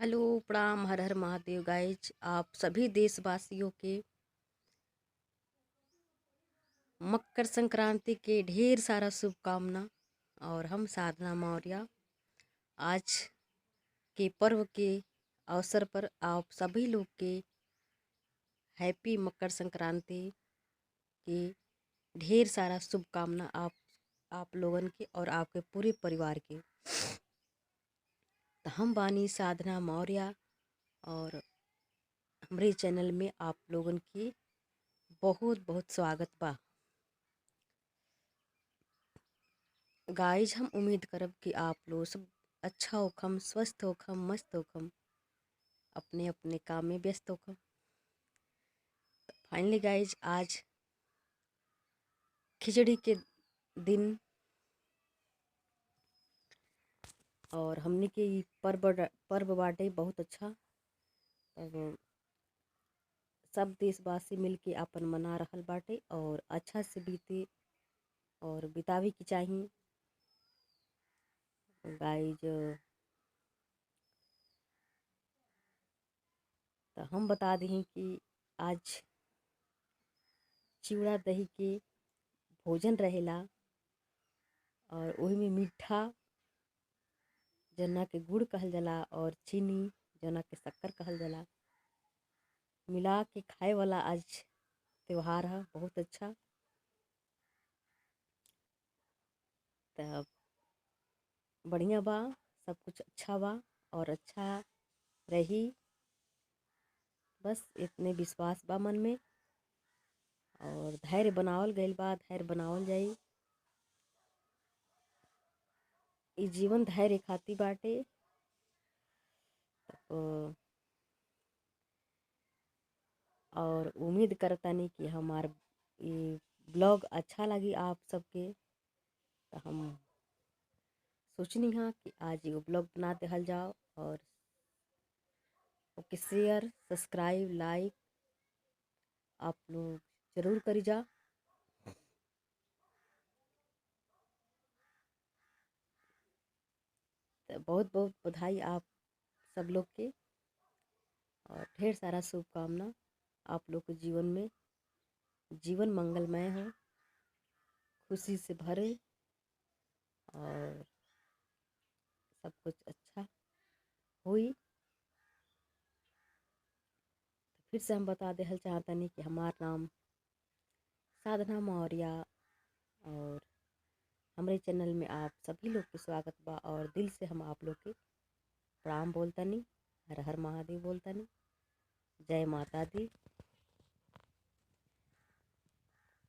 Hello प्रणाम हर हर Mahadev guys, आप सभी देशवासियों के मकर संक्रांति के ढेर सारा शुभकामना। और हम साधना मौर्य आज के पर्व के अवसर पर आप सभी लोग के हैप्पी मकर संक्रांति के ढेर सारा शुभकामना आप लोगन के और आपके पूरे परिवार के। तो हम बानी साधना मौर्य और हमरे चैनल में आप लोगन के बहुत बहुत स्वागत बा। गाइज, हम उम्मीद करब कि आप लोग सब अच्छा होखम, स्वस्थ होखम, मस्त होखम, अपने अपने काम में व्यस्त होखम। तो फाइनली गाइज, आज खिचड़ी के दिन और हमने के ई पर्व बाटे बहुत अच्छा। तब सब देशवासी मिलके अपन मना रहल बाटे और अच्छा से बीते और बितावे के चाही। गाइज, तो हम बता दी कि आज चिवड़ा दही के भोजन रहेला और वही में मीठा जना के गुड़ कहल जाला और चीनी जना के शक्कर कहल जाला मिला के खाए वाला आज त्योहार है, बहुत अच्छा। तब बढ़िया बा, सब कुछ अच्छा बा और अच्छा रही, बस इतने विश्वास बा मन में। और धैर्य बनावल गइल बा, धैर्य बनावल जाई। ई जीवन धैर्य खाती बाटे। तो और उम्मीद करतानी कि हमार ये ब्लॉग अच्छा लगी आप सबके। तो हम सोचनी हाँ कि आज ये ब्लॉग बना देहल जाओ और ओके शेयर सब्सक्राइब लाइक आप लोग जरूर करी जा। तो बहुत बहुत बधाई आप सब लोग के और ढेर सारा शुभकामना आप लोग के जीवन में, जीवन मंगलमय हो, खुशी से भरे और सब कुछ अच्छा हुई। फिर से हम बता देहल चाहतनी कि हमार नाम साधना मौर्य और हमारे चैनल में आप सभी लोग के स्वागत बा और दिल से हम आप लोग के प्रणाम बोलतनी, हर हर महादेव बोलतनी, जय माता दी।